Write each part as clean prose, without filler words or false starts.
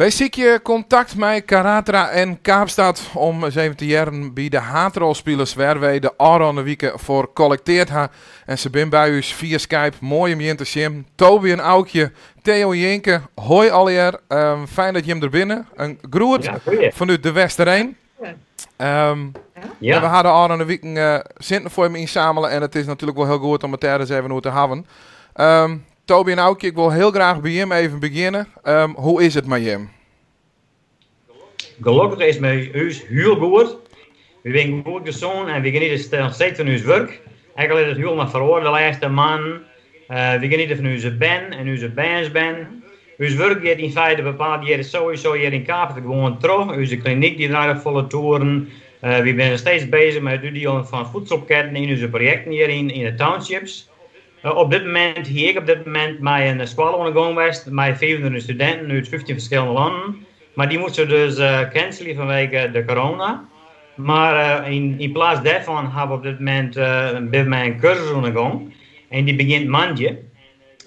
Wy sykje kontakt mei Karatra en Kaapstad om ris even te hearren by de haadrolspilers wêr wy de ôfrûne wike foar kollekteard ha. En se bin by ús fia Skype. Moai om jim te sjen. Toby en Aukje, Theo en Jinke, hoi allegear. Fijn dat jim der binne. In groet fanút de Westereen. Ja. We ha de ôfrûne wiken sinten foar jim ynsamele en it is natuerlik wol hiel goed om it dêr ris even oer te hawwen. Toby en Aukje, ik wol hiel graach by jim even begjinne. Hoe is it mei jim? Gelokkich is mei ús hiel goed. Wy binne goed gesûn en wy geniete noch steeds fan ús wurk. Ek al is it hiel wat feroare de lêste maanden. Wy geniete fan ús bern en ús bernsbern. Us wurk giet yn feite bepaald hjir sowieso hjir yn Kaapstad gewoan troch. Us klinyk dy draait op folle toeren. Wy binne steeds bezich mei it útdielen fan voedselpakketten yn ús projekten hjir yn de townships. Op dit momint hie ik op dit momint mei in skoalle oan de gong west mei 500 studinten út 15 ferskillende lannen. Mar dy moasten dus cancelje fanwege de corona. Mar yn plaats dêrfan hawwe we op dit momint binne we mei in kursus oan de gong en dy begjint moandei.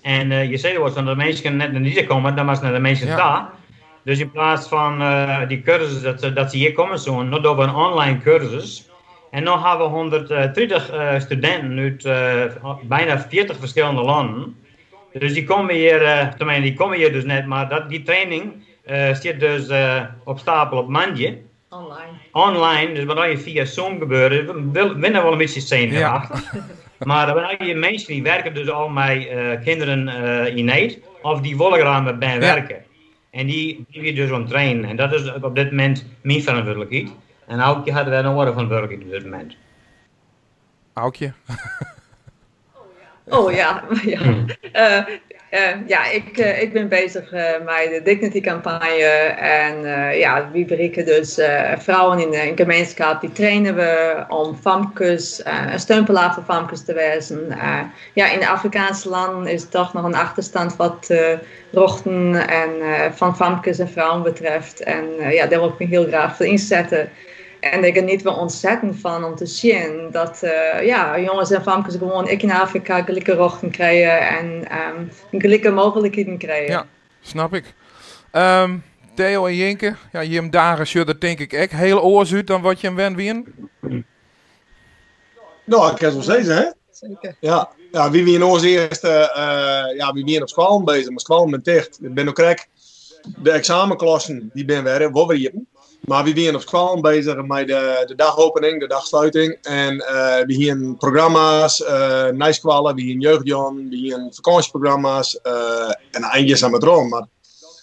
En je sizze wolris fan dat de minsken net nei dy komme, dan moatst nei de minsken ta. Dus yn plaats fan dy kursus dat se hjir komme soenen, no dogge we in online kursus. En no hawwe we 130 studinten út byna 40 ferskillende lannen. Dus dy komme hjir, teminsten dy komme hjir dus net, mar dat, dy training stiet dus op stapel op moandei. Online. Online, dus wat je fia Zoom gebeure, we binne wol in bytsje senuwachtich. Mar der binne minsken dy werke dus al mei kinderen yn need, of dy wolle graach mei bern werke. En dy binne wy dus oan it trainen. En dat is op dit momint myn ferantwurdlikheid. En Aukje hat wer in oare ferantwurdlikheid op dit momint. Aukje? Oh ja, ja. Ja, ik bin bezich mei de Dignity kampanje en ja, wy berikke dus frouwen yn de gemeenskap, dy traine we om famkes, in steunpilaar foar famkes te wêzen. Ja, yn de Afrikaanske lannen is toch noch in achterstand wat rjochten en fan famkes en frouwen betreft. En ja, dêr wol ik my hiel graach foar ynsette. En dêr geniete we ontzettend fan om te sjen dat ja, jonges en famkes gewoan ek yn Afrika gelike rjochten krije en gelike mooglikheden krije. Ja, snap ik. Theo en Jinke, ja, jim dagen sjogge der tink ik ek hiel oars út dan wat jim wend wienen. No, ik kin it wol sizze, hè? Seker. Ja, ja, wy wienen oars earst, ja, wy wienen op skoallen bezich, mar skoallen binne ticht. Der binne no krekt de eksamenklassen, dy binne wer, wol wer iepen. Mar wy wienen op skoallen bezich mei de dagopening, de dagsluiting. En wy hienen programma's nei skoalle, wy hienen jeugdjûnen, wy hienen fakânsjeprogramma's en eindjes sa mar troch. Mar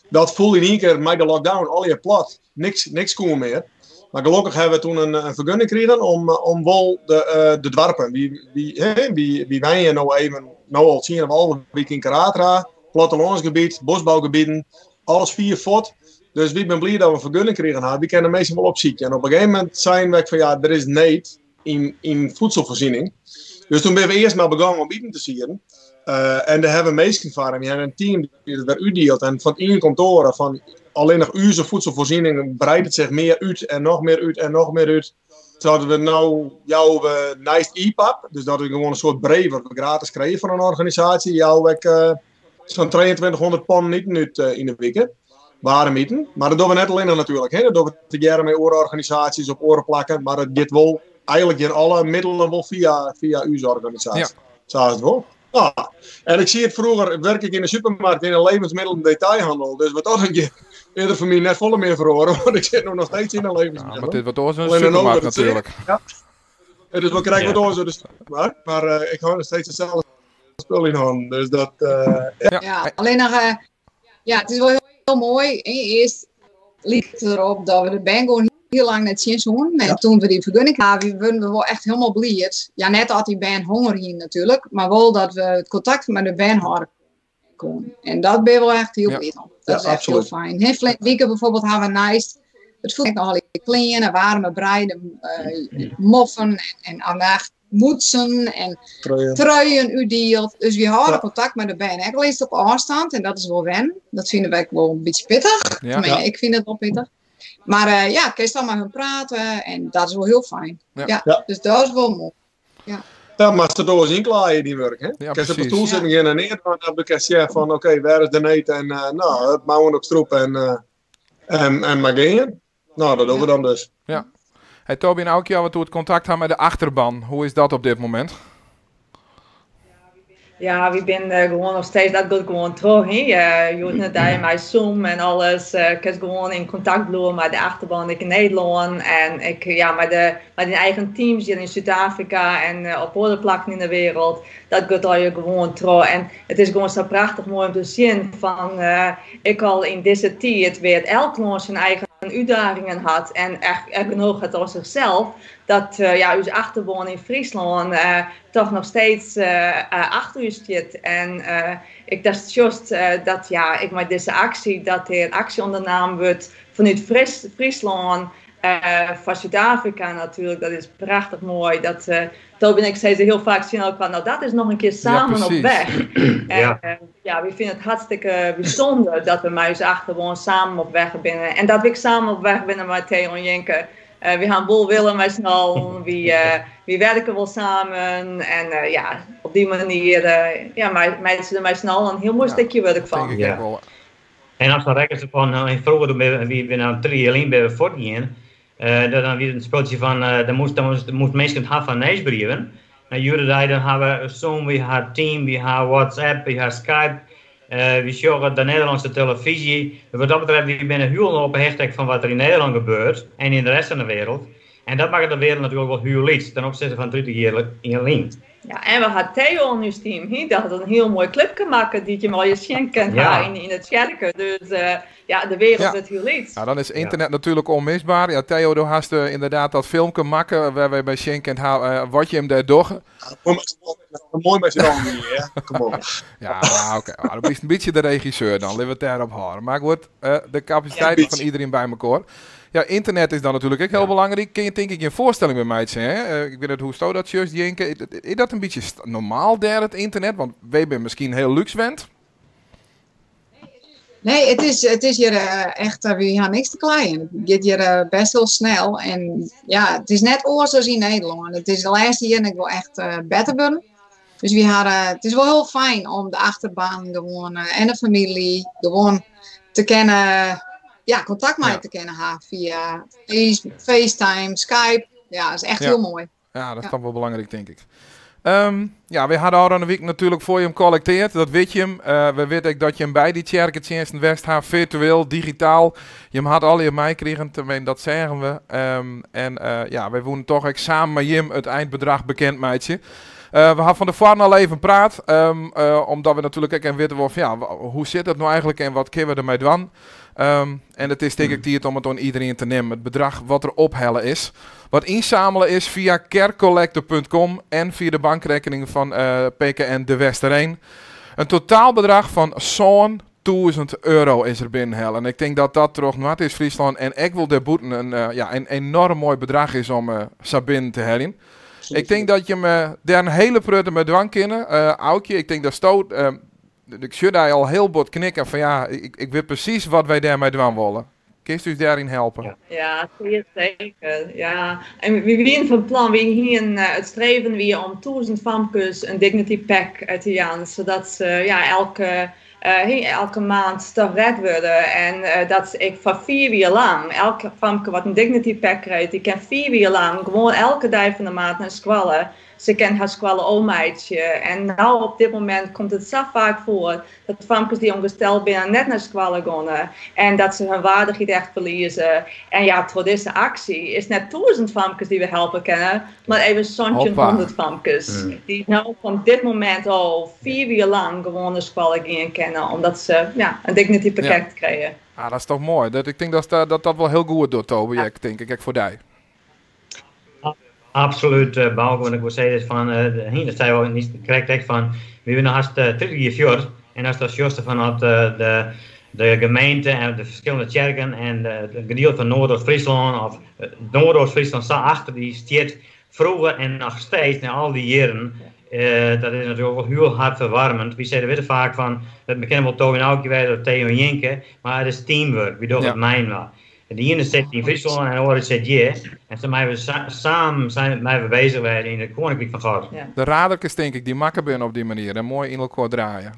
dat foel yn ien kear mei de lockdown allegear plat. Niks, niks koe mear. Mar gelokkich hawwe we toen in fergunning krigen om wol de doarpen. Wy wenje no even, no al 10 of 11 wiken yn Karatra, plattelânsgebiet, bosbougebieten, alles fier fuort. Dus wy binne bliid dat we in fergunning krigen hawwe. Wy kinne de minsken wol opsykje. En op in gegeven momint seinen we ek fan ja, der is need yn voedselvoorziening. Dus toen binne we earst mar begongen om iten te sieden. En dêr hawwe we minsken foar en wy hawwe in team dy't it wer útdielt. En fan it ien komt it oare. Fan allinnich ús voedselvoorziening breidt it sich mear út en noch mear út en noch mear út. Sadat we no jouwe we neist IPAP, dus dat is gewoan in soart bree wat we gratis krije fan in organisaasje, jouwe we ek sa'n 2300 pannen iten út yn de wike. Waarm iten. Mar dat dogge we net allinnich natuerlik. Hè? Dat dogge we tegearre mei oare organisaasjes op oare plakken. Mar it giet wol, eigentlik gean alle middelen wol fia ús organisaasje. Sa is it wol. Ja. En ik zie it froeger, werke ik yn de supermarkt yn de levensmiddelen detailhandel. Dus wat dat oangiet, is der foar my net folle mear feroare, want ik sit no noch steeds yn de levensmiddelen. Ja, mar it is wat oars dan de Allinne no supermarkt wurdt it natuerlik. Ja. It is wol krekt wat oars dan de supermarkt, mar ik hâld noch steeds itselde spul yn hannen. Dus dat, ja. Ja, allinnich, ja, it is wol hiel moai. Earst like it derop dat we de bern gewoan hiel lang net sjen soenen. En toen we dy fergunning krigen, wurden we wol echt hielendal bliid. Ja, net dat dy bern honger hienen natuerlik, mar wol dat we it kontakt mei de bern hâlde koenen. En dat binne we wol echt hiel bliid om. Dat is echt hiel fijn. Hè, ferline wike bijvoorbeeld ha we neist it voedsel noch allegear klean en waarme breide moffen en nacht mûtsen en Truien. truien útdield. Dus wy hâlde kontakt mei de bern. Ek al is it op ôfstân en dat is wol wennen. Dat fine wy ek wol in bytsje pittich. Teminsten, ik fyn it wol pittich. Mar ja, kinst dan mei hun prate en dat is wol hiel fijn. Ja, dus dat is wol moai. Ja. Ja, moatst it oars ynklaaie, dyn wurk, hè? Ja, Kinst op de precies. stoel sitten gean en neat dwaan, dan kinst sjen fan, oké, wêr is de need en nou, het mouwen op stroep en. En mar gean. No, dat dogge we dan dus. Ja. Hey Toby en Aukje, wat it kontakt ha mei de achterban, hoe is dat op dit momint? Ja, wy binne gewoan noch steeds, dat giet gewoan troch. Hè? Hjoed de dei mei Zoom en alles, kinst gewoan yn kontakt bliuwe mei de achterban ek yn Nederlân. En ek ja, mei dyn eigen teams hjir yn Súd-Afrika en op oare plakken yn de wereld. Dat giet allegear gewoan troch. En it is gewoan sa prachtich moai om te sjen fan ek al yn dizze tiid wêr't elk lân syn eigen útdagingen hat en echt genoch hat oan sichsels, dat ja, ús achterban yn Fryslân toch noch steeds achter ús stiet. En ek datst sjochst dat ja, ek mei dizze aksje, dat der aksje ûndernaam wurdt fanút Fryslân foar Súd-Afrika natuerlik. Dat is prachtich moai. Dat Toby en ik sizze hiel faak tsjin elkoar, no dat is noch in kear samen op weg. En ja, wy fine it hartstikke bysûnder dat we mei ús achterban samen op weg binne. En dat we ek samen op weg binne mei Theo en Jinke. Wy ha wol wille mei syn allen, wy werke wol samen. En ja, op dy manier ja, meitsje we der mei syn allen in hiel moai stikje wurk fan. Tink ik ek wol. En as dan rekkest fan, froeger toen wy binne 3 jier lyn binne we fuortgien, dan wie it in spultsje fan, dan moast minsken it ha fan nijsbrieven. En hjoed-de-dei dan ha we Zoom, wy ha Team, wy ha WhatsApp, wy ha Skype. Wy sjogge de Nederlânske telefyzje. Wat dat betreft, wy binne hiel op 'e hichte fan wat der yn Nederlân gebeurt en yn de rest fan de wereld. En dat makket de wereld natuerlik wol hiel lyts ten opsichte fan 30 jier lyn. Ja, en we ha Theo yn ús team. Hy hat in hiel moai klipke makke dy't je al je sjen kent yn it tsjerke. Dus ja, de wereld wurdt hiel lyts. Ja, dan is ynternet natuerlik ûnmisber. Ja, Theo, do hast ynderdaad dat filmke makke wêr wy by sjen kent ha wat jim dêr dogge. Moai mei syn allen hier, hè? Kom op. Ja, oké. Okay. Dan bist in bytsje de regisseur dan. Litte we it dêrop hâlde. Mar goed, de kapasiteit fan iderien by mekoar. Ja, ynternet is dan natuerlik ek hiel belangryk. Kin je tink ik gjin foarstelling mear meitsje, hè? Ik wit net hoe'tsto dat sjochst, Jinke. Is dat in bytsje normaal dêr, it ynternet? Want wy binne miskien hiel lúks wend. Nee, it is hjir echt, wy ha niks te kleien. It giet hjir bêst hiel snel. En ja, it is net oars as yn Nederlân. It is de lêste jierren ek wol echt better wurden. Dus wy ha, it is wol hiel fijn om de achterban gewoan en de famylje gewoan te kennen, ja, kontakt mei te kennen ha fia FaceTime, Skype. Ja, dat is echt hiel moai. Ja, dat is toch wol belangryk, tink ik. Ja, wy ha ôfrûne wike natuerlik foar jim kollektearre, dat wit jim. We witte ek dat jim by dy tsjerketsjinsten west ha, firtueel, digitaal. Jim hat allegear meikrigen, dat seagen we. En ja, wy woene toch ek samen mei jim it einbedrach bekend meitsje. We ha fan tefoaren al even praat, omdat we natuerlik ek even witte wolle fan, ja, hoe sit it no eigentlik en wat kinne we dermei dwaan? En it is tink ik tiid om it oan iderien te nimmen, it bedrach wat der ophelle is. Wat ynsamele is fia kerkcollecte.com en fia de bankrekkening fan PKN De Westereen. In totaalbedrach fan 7000 euro is der binnenhelle. En ik tink dat dat troch Noardeast-Fryslân en ek wol dêrbûten in, ja, in enoarm moai bedrach is om sa binnen te heljen. Ik tink dat jim dêr in hiele protte mei dwaan kinne. Aukje, ik tink datsto, ik sjoch dy al hiel bot knikken fan ja, ik wit presys wat wy dêrmei dwaan wolle. Kinst ús dêryn helpe? Ja, sear seker. Ja. En wy wiene fan plan, wy hiene it streven wie om 1000 famkes in Dignity Pack te jaan, sadat se ja, elke maand toch red wurde. En dat ik foar 4 jier lang, elke famke wat in Dignity Pack krijt, dy kin 4 jier lang gewoan elke dei fan de maand nei skoalle. Se kin har skoalle ôfmeitsje. En no op dit momint komt it sa faak foar dat famkes dy't ûngesteld binne net nei skoalle gean en dat se har waardichheid echt ferlieze. En ja, troch dizze aksje is net 1000 famkes dy't we helpe kinne, mar even 1700 famkes. Dy't no fan dit momint al 4 jier lang gewoan nei skoalle gean kinne, omdat se ja, in Dignity pakket krije. Ah, dat is toch moai. Ik tink dat dat, dat wol hiel goed docht, Toby, ek, tink ik, ek foar dy. Absolút, Bauke, want ik wol sizze fan, dat sei al net krekt ek fan, wy binne hast 30 jier fuort en as dan sjochst fan dat de gemeente en de ferskillende tsjerken en it gedielte fan Noardeast-Fryslân of Noardeast-Fryslân sa achter dy stiet froeger en noch steeds nei al dy jierren, dat is natuerlik wol hiel hertferwaarmjend. Wy sizze witte faak fan, we kinne wol Toby en Aukje wêze of Theo en Jinke, mar it is teamwork, wy dogge it mei-inoar. De iene sit yn Fryslân en de oare sit hjir. En sa meie we samen zijn meie we bezich wêze yn it Koninkryk fan God. De raderkes, tink ik, dy makke binne op dy manier en moai yn elkoar draaie.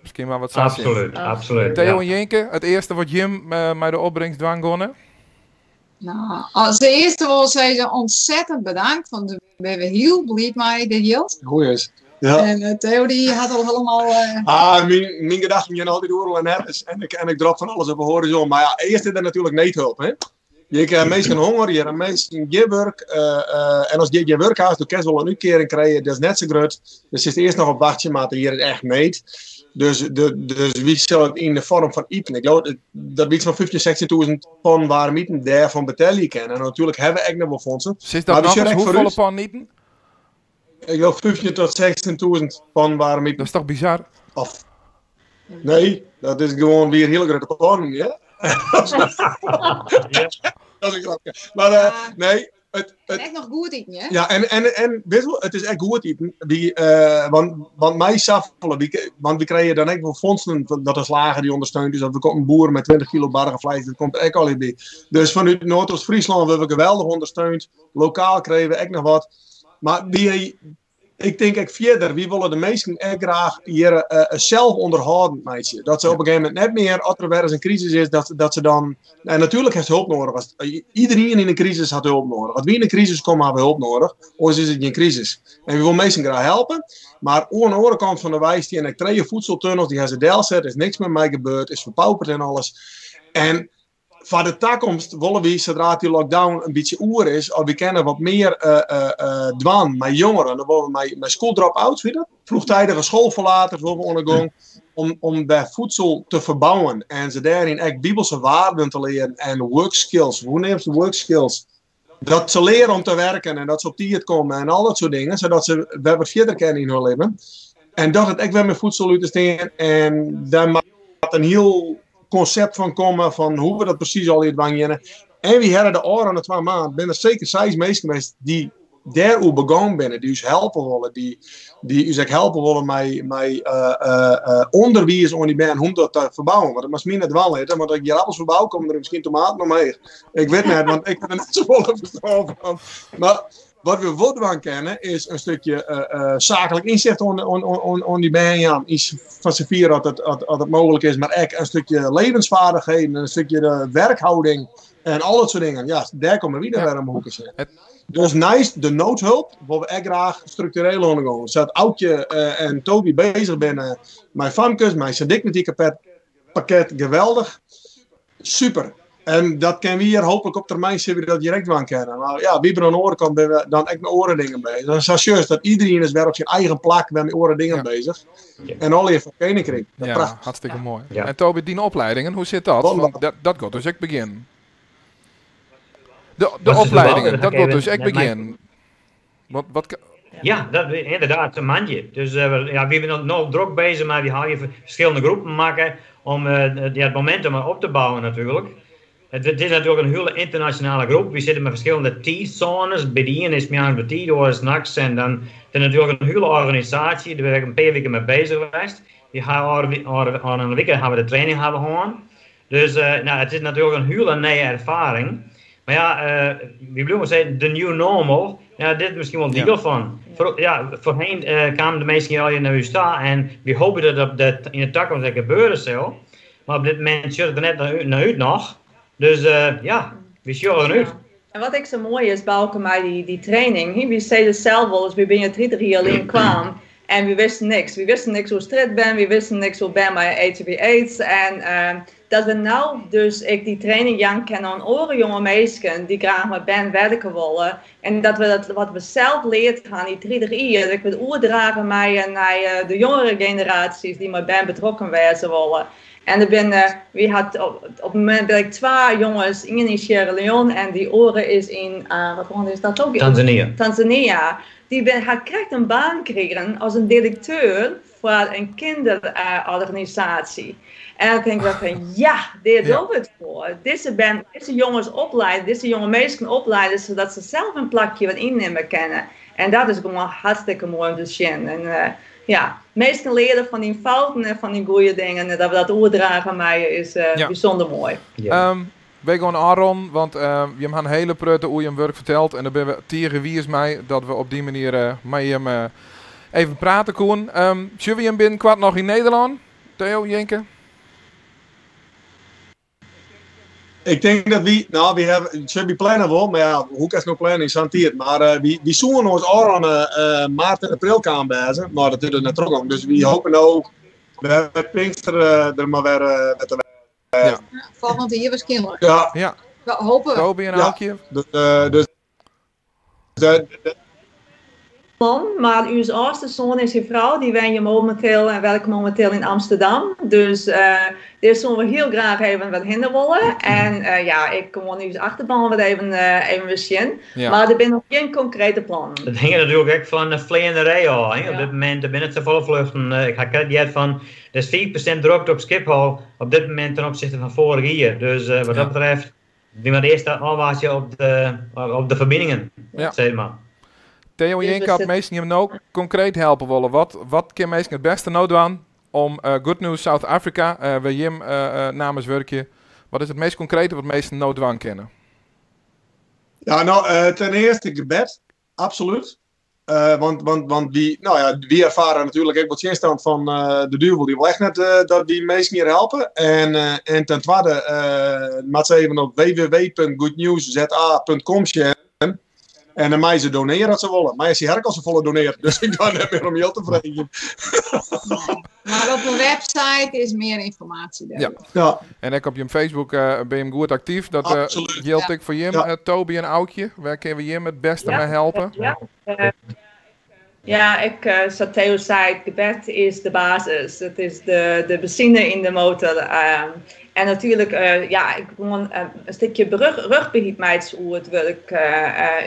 Miskien mar wat sa sjen. Absolút, absolút. Theo en Jinke, it earste wat jim mei de opbringst dwaan geane? Nou, as earste wol sizze ontzettend bedankt, want dêr binne we hiel bliid mei dit jild. Goeie. Ja. En Theo dy hat al hielendal... Ah, myn gedachten gean altyd oeral en nergens. En ik drop fan alles op de hoarizon. Mar ja, earst is der natuerlik needhulp. Hè? Je krijge minsken honger, je hawwe minsken gjin wurk. En as je gjin wurk hast, dan kinst wol in útkearing krije, dat is net sa grut. Dus sitst earst noch op wachtsje, mar hjir is echt need. Dus wy sille it yn de foarm fan iten. Ik leau dat wy fan 15, 16.000 pannen waarm iten dêrfan betelje kinne. En natuerlik hawwe we ek noch wol fûnsen. Sis dat Mar we noch sjogge ris, ek hoefolle foarút. pannen iten? Ik leau 15 tot 16.000 pannen waarm iten. Dat is toch bizar? Of, nee, dat is gewoan wier hiele grutte pannen, ja. Dat is in grapke. Mar nee, het En ek noch goed iten, hè? Ja, en witst wol, it is ek goed iten. Want my safolle, want wy krije dan ek wol fûnsen dat de slager dy ûndersteunt is, of der komt in boer mei 20 kilo bargefleis, dat komt der ek al by. Dus fanút Noardoost-Fryslân wurde we geweldich ûndersteund. Lokaal krije we ek noch wat. Mar ik tink ek fierder, wy wolle de minsken ek graach hjir sels ûnderhâldend meitsje. Dat se op in gegeven momint net mear, as der wer ris in krisis is, dat se dan... En natuerlik hast help nedich. Iederien yn in krisis hat help nedich. As wy yn in krisis komme, hawwe we help nedich. Oars is it gjin krisis. En wy wolle minsken graach helpe. Mar oan de oare kant fan de wei stean ek trije voedseltunnels. Dy hawwe se delset, is niks mear mei gebeurd, is ferpauperd en alles. En foar de takomst wolle wy, sadree't dy lockdown in bytsje oer is, of wy kinne wat mear dwaan mei jongeren. Dan wolle we mei school drop-outs, wie dat? Vroegtijdige schoolverlaters wolle we oan de gong om wer voedsel te ferbouwen en se dêryn ek bibelse waarden te learen en work skills. Hoe neamst de work skills? Dat se leare om te werken en dat se op tiid komme en al dat soart dingen, sadat se wer wat fierder kinne yn har libben. En dat it ek wer mei voedsel út te stean en dêr moat in hiel konsept fan komme fan hoe we dat presys allegear dwaan geane. En wy hawwe de ôfrûne 2 maand binne der seker 6 minsken west dy't dêroer begûn binne, dy't ús helpe wolle, dy't ús ek helpe wolle mei ûnderwiis oan dy bern hoe dat te ferbouwen. Want dat moatst my net dwaan litte, want as ik ierappels ferbou, komme der miskien tomaten omheech. Ik wit net, want ik ha der net safolle ferstân fan. Mar wat we wol dwaan kinne, is in stikje saaklik ynsicht oan dy bern jaan. Iets fan safier as it mooglik is, mar ek in stikje levensvaardigheden, in stikje de werkhouding en al dat soart dingen. Ja, dêr komme wy dan wer om 'e hoeke sjen. Dus neist de noodhulp wolle we ek graach struktureel oan de gong. Sa't Aukje en Toby bezich binne mei famkes, mei sa'n dignity pakket, geweldich. Super. En dat kinne wy hjir hooplik op termyn sille we dat direkt dwaan kinne. Mar ja, wy binne oan de oare kant binne we dan ek mei oare dingen bezich. Dan sa sjochst dat iederien is wer op syn eigen plak wer mei oare dingen bezich. En allegear foar Keninkryk. Dat Ja, prachtich. hartstikke moai. En Toby, dyn opleidingen, hoe sit dat? Wat Want dan? dat giet dus ek begjinnen. De Wat is de opleidingen, bouw? dat Dat giet dus even ek net mij begjinnen. Want wat Ja, dat is ynderdaad, in moandei. Dus ja, wy binne no drok bezich, mar wy hawwe ferskillende groepen makke om ja, it momentum op te bouwen natuerlik. It is natuerlik in hiele ynternasjonale groep. Wy sitte mei ferskillende tiidsônes. By de iene is it moarns betiid, de oare is nachts. En dan is natuerlik in hiele organisaasje. Dêr bin ik in pear wiken mei bezich west. Wy hawwe ôfrûne wike hawwe we de training hawwe hân. Dus nou, it is natuerlik in hiele nije erfaring. Mar ja, wy bliuwe sizzen, the new normal. Ja, dit is miskien wol in diel fan. Ja, foarhinne kamen de minsken hjir allegear nei ús ta en wy hoopje dat dat yn de takomst ek gebeure sil. Mar op dit momint sjocht it der net nei út noch. Dus ja, wy sjogge der út. En wat ek sa moai is, Bouke, mei dy training, hè, wy sizze sels wolris, wy binne 30 jier lyn kaam en wy wisten niks. Wy wisten niks oer strjitbern, wy wisten niks oer bern mei HIV AIDS. En dat we no dus ek dy training jaan kinne oan oare jonge minsken dy't graach mei bern werke wolle. En dat we dat wat we sels leard hawwe yn dy 30 jier, dat we it oerdrage mei nei de jongere generaasjes dy't mei bern betrokken wêze wolle. En der binne, wy hat op it momint bin ik 2 jonges, ien yn Sierra Leone en dy oare is yn, wat lân is dat ook? Tanzania. Tanzania. Dy hat krekt in baan krigen as in direkteur foar in kinderorganisaasje. En dan tink ik fan, ja, dêr dogge we it foar. Dizze bern, dizze jonges opliede, dizze jonge minsken opliede, sadat se sels in plakje wat ynnimme kinne. En dat is gewoan hartstikke moai om te sjen. En ja, minsken leare fan dyn fouten en fan dyn goede dingen. En dat we dat oerdrage mei is bysûnder moai. Wy gean ôfrûnen, want jim ha in hiele protte oer jim wurk ferteld. En dêr binne we tige wiis mei dat we op dy manier mei jim even prate koene. Sjogge we jim binnenkoart noch yn Nederlân? Theo, Jinke? Ik tink dat wy, no, wy hawwe, sjoch, wy planne wol, mar ja, hoe kinst no planne yn sa'n tiid? Mar uh, wy, wy soene oars ôfrûne uh, maart en april kaam wêze, mar dat is dus net trochgong. Dus wy hope no wer Pinkster uh, der mar wer, uh, wer te Ja. Volgend jier waarskynlik. Ja. Ja. We hopen. Toby en Aukje. Dus, uh, dus de, de, Man, mar ús âldste soan en syn frou dy wenje mominteel en werke mominteel yn Amsterdam. Dus uh, dêr soene we hiel graach even wat hinne wolle. En uh, ja, ik gewoan ús achterban wat even, uh, even wer sjen. Ja. Mar der binne noch gjin konkrete plannen. Dat hinget natuerlik ek fan de fleanerij ôf. Hè? Op Ja. dit momint der binne net safolle vluchten. Ik ha krekt heard fan der is 5% drokte op Schiphol op dit momint ten opzichte fan foarich jier. Dus wat dat betreft, wy moatte earst ôfwachtsje op de, op de ferbiningen, Ja. sis mar. Theo Dus we Jinke, as sit- minsken jim no konkreet helpe wolle, wat, wat kinne minsken it bêste no dwaan om eh, Good News South Africa, eh wêr jim eh, eh, namens wurkje, wat is it meast konkrete wat minsken no dwaan kinne? Ja, no, eh, ten earste gebed, absoluut. Eh, want, want, want wy, no ja, wy erfare natuerlik ek wat tsjinstân fan eh, de duvel. Dy wol echt net eh, dat dy minsken hjir helpe. En, eh, en ten twadde, eh moat se even op www.goodnewsza.com sjen. En dan meie se donearje as se wolle. Mar sy ha al safolle donearre, dus ik doar net mear om jild te freegjen. Nee. Mar op de website is mear ynformaasje dêr. Ja. Ja, En ek op jim Facebook eh binne jim goed aktyf. Dat eh Absoluut. jildt Ja. ek foar jim, Ja. eh, Toby en Aukje. Wêr kinne we jim it bêste Ja. mei helpe? Ja, ja, ik, sa't Theo sei, gebed is de basis. It is de, de benzine yn de motor. En natuerlik, ja, ik gewoan in stikje brug, ruchtber meitsje oer it wurk.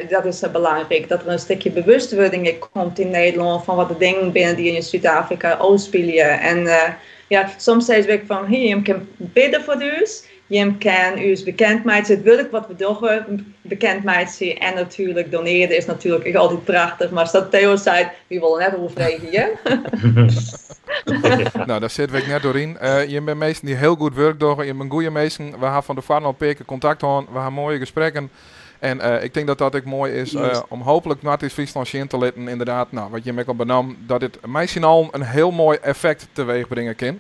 Dat is sa belangryk. Dat der in stikje bewustwurding ek komt yn Nederlân fan wat de dingen binne dy't yn Súd-Afrika ôfspylje. En ja, soms sizze we ek fan, hey, jim kinne bidde foar ús. Jim kinne ús bekend meitsje, it wurk wat we dogge bekend meitsje. En natuerlik donearje is natuerlik ek altyd prachtich. Mar sa't Theo sei, wy wolle net oerfreegje. No, dêr sitte we ek net trochyn. Jim binne minsken dy't hiel goed wurk dogge. Jim binne goede minsken. We ha fan tefoaren al in pear kear kontakt hân. We ha moaie gesprekken. En ik tink dat dat ek moai is om hooplik Noardeast-Fryslân sjen te litten. Ynderdaad, no, wat jim ek al benamen, dat dit mei syn allen in hiel moai effekt teweechbringe kin.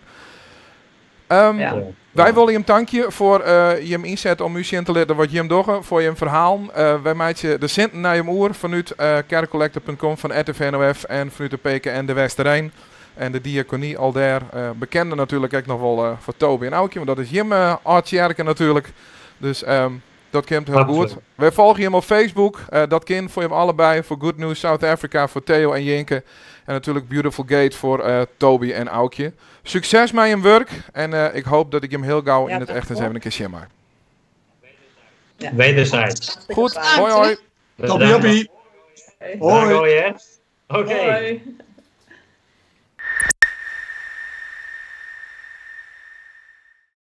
Ja. Wy wolle jim tankje foar jim ynset om ús sjen te litten wat jim dogge, foar jim ferhalen. Wy meitsje de sinten nei jim oer fanút kerkcollecte.com, fan RTV NOF en fanút de PKN de Westereen. En de diakonie al dêr. Bekende natuerlik ek noch wol foar Toby en Aukje, want dat is jim âld-tsjerke natuerlik. Dus dat komt hiel goed. Absoluut. Wy folgje jim op Facebook. Dat kin foar jim allebei. Foar Good News South Africa, foar Theo en Jinke. En natuerlik Beautiful Gate foar Toby en Aukje. Sukses mei jim wurk. En ik hoopje dat ik jim hiel gau Ja, yn it echt ris dankjewol. even in kear sjen mei. Ja. Wederzijds. Goed, Bedankt, hoi hoi. Toppie, joppie. Hoi. Hoi. Oké. Hoi.